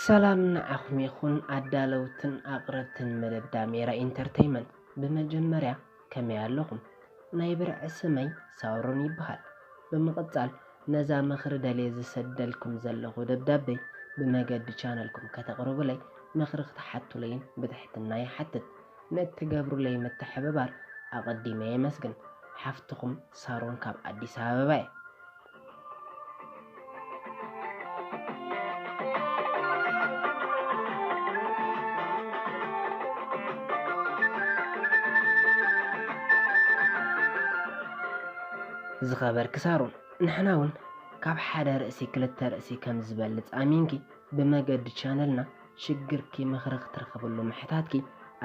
ሰላም ንዓኹም ይኹን ኣዳለውትን ኣቕረብትን መደብ ዳሜራ ኢንተርተይመንት። ብመጀመርያ ከመይ ኣለኹም? ናይ ብርዒ ስመይ ሳሮን ይበሃል። ብምቕጻል ነዛ ምኽሪ ደልየ ዝሰደልኩም ዘለኹ ደብዳበይ ብመገዲ ቻነልኩም ከተቕርቡለይ ምኽሪ ክትሓቱለይን ብትሕትና ይሓትት። ንእትገብሩለይ ምትሕብባር ኣቐዲመ የመስግን። ሓፍትኹም ሳሮን ካብ ኣዲስ ኣበባ እየ። ዝኸበርኪ ሳሮን፣ ንሕና እውን ካብ ሓደ ርእሲ ክልተ ርእሲ ከም ዝበልጽ ኣሚንኪ ብመገዲ ቻነልና ሽግርኪ ምኽሪ ክትረኽብሉ ምሕታትኪ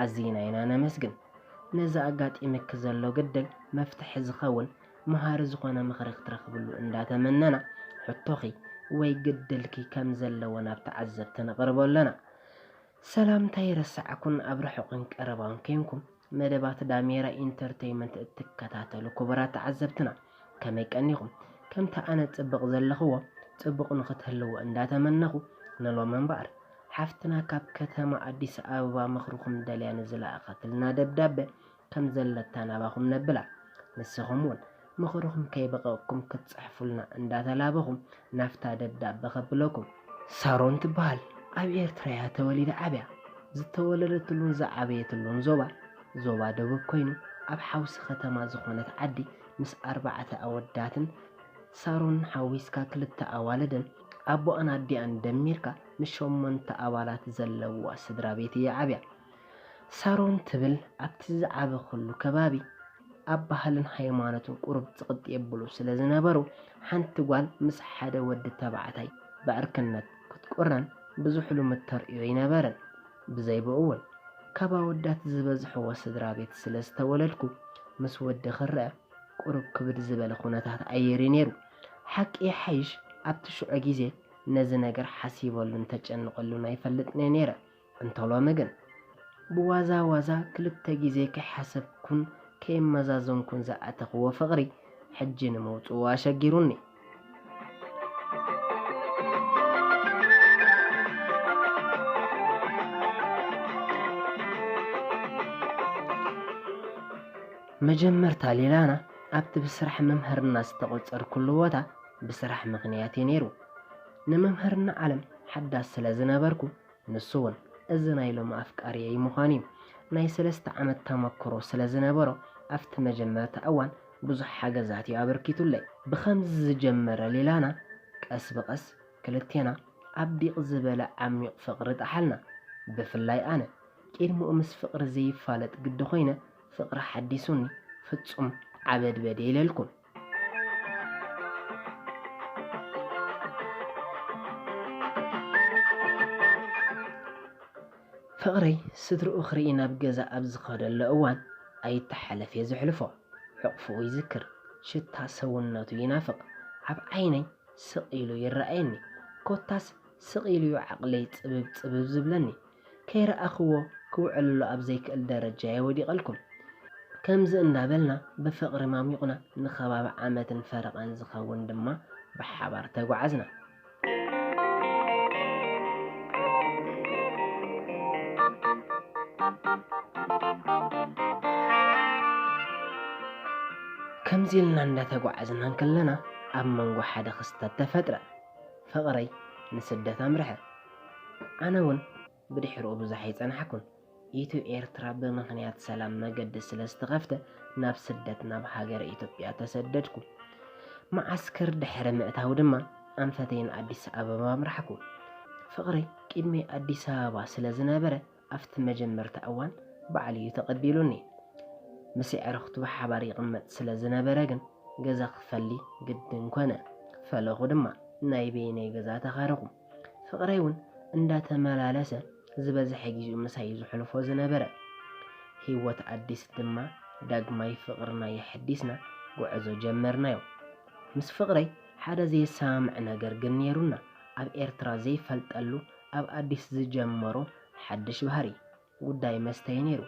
ኣዚና ኢና ነመስግን። ነዚ ኣጋጢምኪ ዘሎ ግድል መፍትሒ ዝኸውን መሃሪ ዝኾነ ምኽሪ ክትረኽብሉ እንዳተመነና፣ ሕቶኺ ወይ ግድልኪ ከም ዘለዎ ናብ ተዓዘብቲ ነቕርቦ ኣለና። ሰላምታ ይረስዓኩን ኣብ ርሑቕን ቀረባን ኬንኩም መደባት ዳሜራ ኢንተርተይመንት እትከታተሉ ክቡራት ተዓዘብትና፣ ከመይ ቀኒኹም? ከምቲ ኣነ ጽብቕ ዘለኽዎ ጽቡቕ ንኽትህልዎ እንዳተመነኹ፣ ንሎሚ እምበኣር ሓፍትና ካብ ከተማ ኣዲስ ኣበባ ምኽርኹም ደልያ ንዝለኣኸትልና ደብዳበ ከም ዘለታ ናባኹም ነብላ። ንስኹም እውን ምኽርኹም ከይበቐቕኩም ክትጽሕፉልና እንዳተላበኹም ናብታ ደብዳበ ከብለኩም። ሳሮን ትበሃል። ኣብ ኤርትራ እያ ተወሊዳ ዓብያ። ዝተወለደትሉን ዝዓበየትሉን ዞባ፣ ዞባ ደቡብ ኮይኑ፣ ኣብ ሓውሲ ከተማ ዝኾነት ዓዲ ምስ ኣርባዕተ ኣወዳትን ሳሮን ሓዊስካ ክልተ ኣዋልድን ኣቦኣን ኣዲኣን ደሚርካ ንሸሞንተ ኣባላት ዘለውዋ ስድራ ቤት እያ ዓብያ። ሳሮን ትብል ኣብቲ ዝዓበኹሉ ከባቢ ኣብ ባህልን ሃይማኖትን ቁሩብ ጽቕጥ የብሉ ስለ ዝነበሩ፣ ሓንቲ ጓል ምስ ሓደ ወዲ ተባዕታይ ብዕርክነት ክትቁረን ብዙሕ ልሙድ ተርእዮ ኣይነበረን። ብዘይ ብኡ እውን ካብ ኣወዳት ዝበዝሕዎ ስድራ ቤት ስለ ዝተወለድኩ፣ ምስ ወዲ ክረአ ቁሩብ ክብድ ዝበለ ኩነታት ኣየር እዩ ነይሩ። ሓቂ ይሓይሽ፣ ኣብቲ ሽዑ ግዜ ነዚ ነገር ሓሲበሉን ተጨንቐሉን ኣይፈልጥን እየ ነይረ። እንተ ሎሚ ግን ብዋዛ ዋዛ ክልተ ግዜ ከይሓሰብኩን ከየመዛዘንኩን ዝኣተኽዎ ፍቕሪ፣ ሕጂ ንምውጽኡ ኣሸጊሩኒ። መጀመርታ ሌላና ኣብቲ ብስራሕ መምህርና ዝተቖጸርኩሉ ቦታ ብስራሕ ምኽንያት እዩ ነይሩ። ንመምህርና ዓለም ሓዳስ ስለ ዝነበርኩ፣ ንሱ እውን እዚ ናይ ሎሚ ኣፍቃሪየይ ምዃኑ እዩ። ናይ ሰለስተ ዓመት ተመክሮ ስለ ዝነበሮ፣ ኣብቲ መጀመርታ እዋን ብዙሕ ሓገዛት እዩ ኣበርኪቱለይ። ብኸምዚ ዝጀመረ ሌላና፣ ቀስ ብቐስ ክልቴና ኣብ ዲቕ ዝበለ ዓሚቕ ፍቕሪ ጠሓልና። ብፍላይ ኣነ፣ ቅድሚኡ ምስ ፍቕሪ ዘይፋለጥ ግዲ ኮይነ፣ ፍቕሪ ሓዲሱኒ፣ ፍጹም ዓበድበድ ኢለልኩም። ፍቕረይ ስድርኡ ክርኢ ናብ ገዛ ኣብ ዝኸደሉ እዋን ኣይተሓለፍ እየ ዘሕልፎ። ሕቕፍኡ ይዝክር፣ ሽታ ሰውነቱ ይናፍቕ፣ ኣብ ዓይነይ ስቕ ኢሉ ይረኣየኒ። ኮታስ ስቕ ኢሉ እዩ ዓቕለይ ጽብብ ጽብብ ዝብለኒ። ከይረኣኽዎ ክውዕለሉ ኣብ ዘይክእል ደረጃ እየ ወዲቐልኩም። ከምዚ እንዳበልና ብፍቕሪ ማሚቑና ንኸባቢ ዓመትን ፈረቓን ዝኸውን ድማ ብሓባር ተጓዓዝና። ከምዚ ኢልና እንዳተጓዓዝና እንከለና ኣብ መንጎ ሓደ ክስተት ተፈጥረ። ፍቕረይ ንስደት ኣምርሐ። ኣነ እውን ብድሕሪኡ ብዙሕ ኣይጸናሕኩን። ኢትዮ ኤርትራ ብምኽንያት ሰላም መገዲ ስለ ዝተኸፍተ ናብ ስደት ናብ ሃገረ ኢትዮጵያ ተሰደድኩ። መዓስከር ድሕሪ ምእታው ድማ ኣንፈተይን ኣዲስ ኣበባ ኣምራሕኩ። ፍቕረይ ቅድመይ ኣዲስ ኣበባ ስለ ዝነበረ ኣብቲ መጀመርታ እዋን ባዕሉ እዩ ተቐቢሉኒ። ምስ ኣዕሩኽቱ ብሓባር ይቕመጥ ስለ ዝነበረ ግን ገዛ ክፈሊ ግድን ኮነ። ፈለኹ ድማ ናይ በይነይ ገዛ ተኻረኹ። ፍቕረይ እውን እንዳተመላለሰ ዝበዝሐ ግዜኡ ምሳይ እዩ ዘሕልፎ ዝነበረ። ህይወት ኣዲስ ድማ ዳግማይ ፍቕርና የሐዲስና ጉዕዞ ጀመርናዮ። ምስ ፍቕረይ ሓደ ዘየሰማምዕ ነገር ግን ነይሩና። ኣብ ኤርትራ ዘይፈልጠሉ ኣብ ኣዲስ ዝጀመሮ ሓድሽ ባህሪ ጉዳይ መስተ እዩ ነይሩ።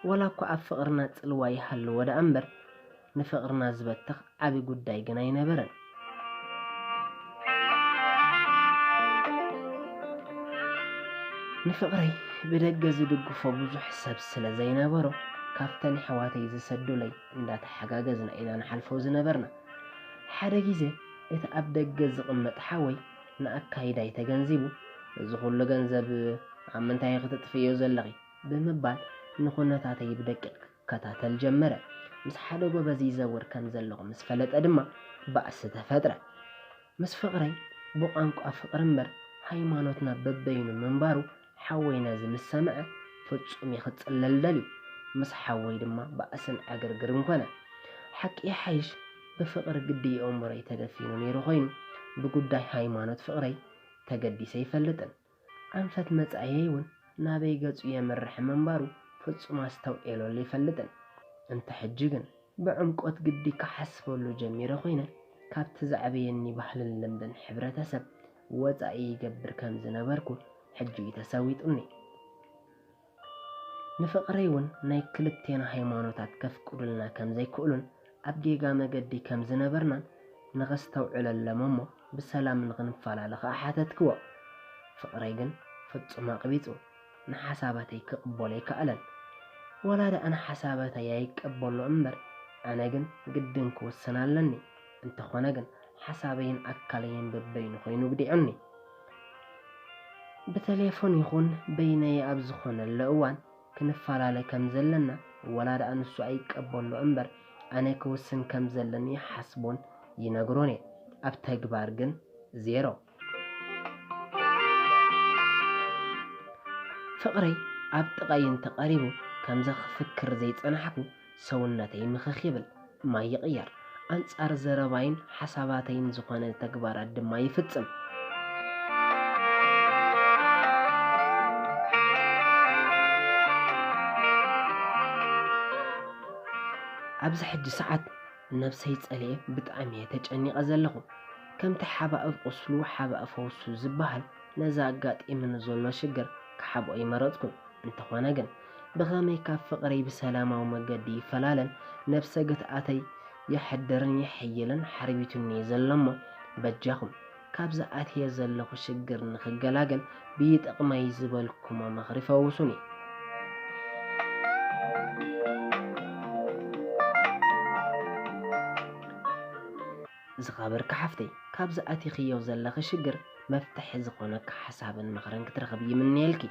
ዋላ እኳ ኣብ ፍቕርና ጽልዋ ይሃልዎ ደኣ እምበር፣ ንፍቕርና ዝበትኽ ዓቢ ጉዳይ ግን ኣይነበረን። ንፍቕረይ ብደገ ዝድግፎ ብዙሕ ሰብ ስለ ዘይነበሮ፣ ካብተን ኣሕዋተይ ዝሰዱለይ እንዳተሓጋገዝና ኢና ንሓልፎ ዝነበርና። ሓደ ግዜ እቲ ኣብ ደገ ዝቕመጥ ሓወይ ንኣካይዳይ ተገንዚቡ፣ "እዚ ኩሉ ገንዘብ ኣብ ምንታይ ከተጥፍዮ ዘለኺ?" ብምባል ንኹነታተይ ብደቂቕ ክከታተል ጀመረ። ምስ ሓደ ጎበዝ ይዘውር ከም ዘለኹ ምስ ፈለጠ ድማ ባእሲ ተፈጥረ። ምስ ፍቕረይ ብቋንቋ ፍቕሪ እምበር ሃይማኖትና በበይኑ ምንባሩ ሓወይ ነዚ ምስ ሰምዐ ፍጹም እዩ ክጽለል ደልዩ። ምስ ሓወይ ድማ ባእስን ዕግርግርን ኮነ። ሓቂ ይሓይሽ ብፍቕሪ ግዲ ኣእምሮይ ተደፊኑ ነይሩ ኮይኑ ብጉዳይ ሃይማኖት ፍቕረይ ተገዲሰ ኣይፈልጥን። ኣንፈት መጻኢየይ እውን ናበይ ገጹ የምርሕ ምንባሩ ፍጹም ኣስተውዒለሉ ኣይፈልጥን። እንተ ሕጂ ግን ብዕምቆት ግዲ ክሓስበሉ ጀሚረ ኮይነ፣ ካብቲ ዘዕበየኒ ባህልን ልምድን ሕብረተሰብ ወጻኢ ይገብር ከም ዝነበርኩ ሕጂ እዩ ተሰዊጡኒ። ንፍቕረይ እውን ናይ ክልቴና ሃይማኖታት ከፍቅዱልና ከም ዘይክእሉን ኣብ ጌጋ መገዲ ከም ዝነበርናን ንኸስተውዕለሎም እሞ ብሰላም ንኽንፈላለ ኸኣ ሓተትክዎ። ፍቕረይ ግን ፍጹም ኣቕቢጹ ንሓሳባተይ ክቕበሎ ኣይከኣለን። ወላ ደኣ ንሓሳባተይ ኣይቀበሎ እምበር፣ ኣነ ግን ግድን ክውስን ኣለኒ። እንተኾነ ግን ሓሳበይን ኣካለይን በበይኑ ኮይኑ ግዲዑኒ። ብተሌፎን ይኹን በይነይ ኣብ ዝኾነሉ እዋን ክንፈላለ ከም ዘለና፣ ወላ ደኣ ንሱ ኣይቀበሎ እምበር፣ ኣነ ክውስን ከም ዘለኒ ይሓስቦን ይነግሮን እየ። ኣብ ተግባር ግን ዜሮ። ፍቕረይ ኣብ ጥቓይ እንተቐሪቡ፣ ከምዚ ክፍክር ዘይጸናሕኩ፣ ሰውነተይ ምኽኽ ይብል፣ ማይ ይቕየር፣ ኣንጻር ዘረባይን ሓሳባተይን ዝኾነ ተግባራት ድማ ይፍጽም። ኣብዚ ሕጂ ሰዓት ነብሰይ ጸሊኤ ብጣዕሚ እየ ተጨኒቐ ዘለኹ። ከምቲ ሓባእ ቁስሉ ሓባእ ፈውሱ ዝበሃል፣ ነዚ ኣጋጢሙኒ ዘሎ ሽግር ክሓብኦ ኣይመረጽኩን። እንተኾነ ግን፣ ብኸመይ ካብ ፍቕረይ ብሰላማዊ መገዲ ይፈላለን ነብሰ ግትኣተይ የሕድርን የሕይልን ሓርቢቱኒ እዩ ዘሎ እሞ፣ በጃኹም ካብዚ ኣትየ ዘለኹ ሽግር ንኽገላገል ብይጠቕመይ ዝበልኩሞ ምኽሪ ፈውሱኒ። ዝኸበርኪ ሓፍተይ፣ ካብዚ ኣቲኽዮ ዘለኺ ሽግር መፍትሒ ዝኾነኪ ሓሳብን ምኽርን ክትረኽቢ ይምነየልኪ።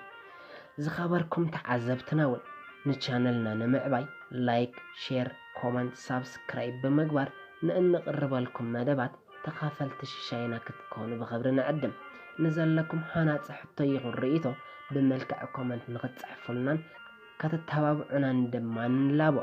ዝኸበርኩም ተዓዘብትና እውን ንቻነልና ንምዕባይ ላይክ፣ ሼር፣ ኮመንት፣ ሳብስክራይብ ብምግባር ንእንቕርበልኩም መደባት ተኻፈልቲ ሽሻይና ክትኮኑ ብኽብሪ ንዕድም። ንዘለኩም ሃናጺ ሕቶ ይኹን ርእይቶ ብመልክዕ ኮመንት ንኽትጽሕፉልናን ከተተባብዑናን ድማ ንላቦ።